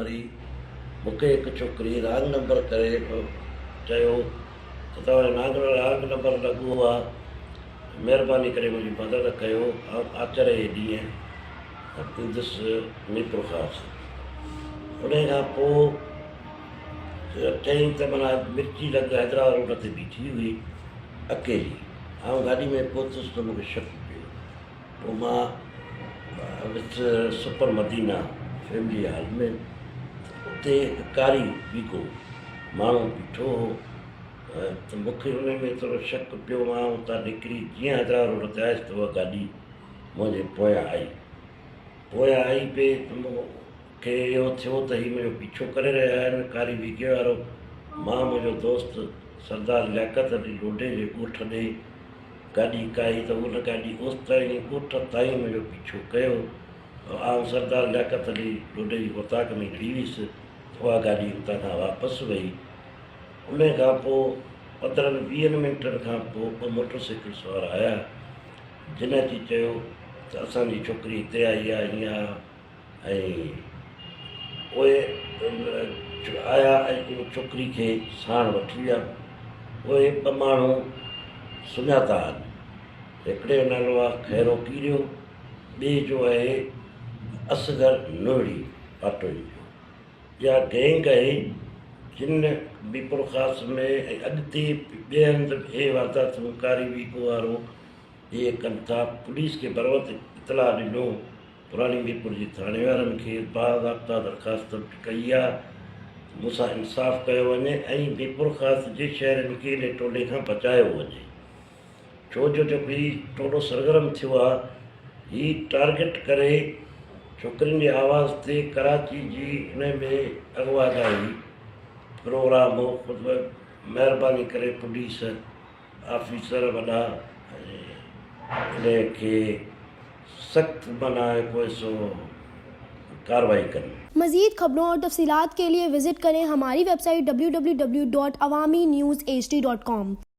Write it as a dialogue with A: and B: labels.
A: مري مون کي هڪ ڇوڪري رانگ نمبر ڪري چيو ته توهان جو نانگ رانگ نمبر لڳو آ مهرباني ڪري منهنجي مدد ڪيو آئون آچر جي ڏينهن ايندس ميرپورخاص انهي کان پوء چيائين ته معنيٰ مرچي لڳ حيدرآباد روڊ تي بيٺي هئي اڪيلي آئون گاڏي ۾ پهتس ته مون کي شڪ پيو پوء مان ويس سپر مدينه فيملي هال ۾ اتي هڪ ڪاري ويگو ماڻهو بيٺو هو ته مون کي ان ۾ ٿورو شڪ پيو مان اتان نڪري جيئن حيدرآباد روڊ تي آيس ته اها گاڏي منهنجي پويان آئي پويان آئي پئي ته مون کي اهو ٿيو ته هي منهنجو پيڇو ڪري رهيا آهن ڪاري ويگي وارو مان منهنجو دوست سردار لياقت علي لوڍي جي ڳوٺ ڏي گاڏي ڪاهي ته ان گاڏي اوستائين ڳوٺ تائين منهنجو پيڇو ڪيو آئون سردار لياقت علي لوڍي جي اوطاق ۾ گهڙي ويس ته اها گاڏي اتان کان واپس وئي انهي کان پوء پندرهن ويهن منٽن کان پوء ٻه موٽر سائيڪل سوار آيا جن اچي چيو ته اسان جي ڇوڪري هتي آئي آهي هيئن آهي ۽ اهي آيا ۽ ان ڇوڪري کي ساڻ وٺي ويا. اهي ٻه ماڻهو سڃاتا آهن. هڪڙي جو نالو آهي خيرو ڪيريو، ٻئي جو آهي اصغر نوهڙي پاٽوئي جو. اها گينگ آهي جن ميرپورخاص ۾ ۽ اڳتي ٻئي هنڌ به اهي وارداتون ڪاري ويگو وارو اهي ڪن ٿا. پوليس کي بروقت اطلاع ڏنو. پراڻي ميرپور جي ٿاڻي وارن کي باضابطا درخواست به ڪئي آ ته مون سان انصاف ڪيو وڃي ۽ ميرپورخاص جي شهرين کي انهي ٽولي کان بچايو وڃي ڇو جو جيڪو هي ٽولو سرگرم ٿيو آ هي ٽارگيٽ ڪري ڇوڪرين جي آواز تي ڪراچي جي انهي ۾ اغوا جا هي پروگرام هو خود مهرباني ڪري پوليس آفيسر وڏا ۽ انهي کي سخت معنيٰ پوء سو ڪارروائي ڪن.
B: مزيد خبرون اور تفصيلات کے لئے وزٽ کریں ہماری ویب سائٹ www.awamiNewsHD.com.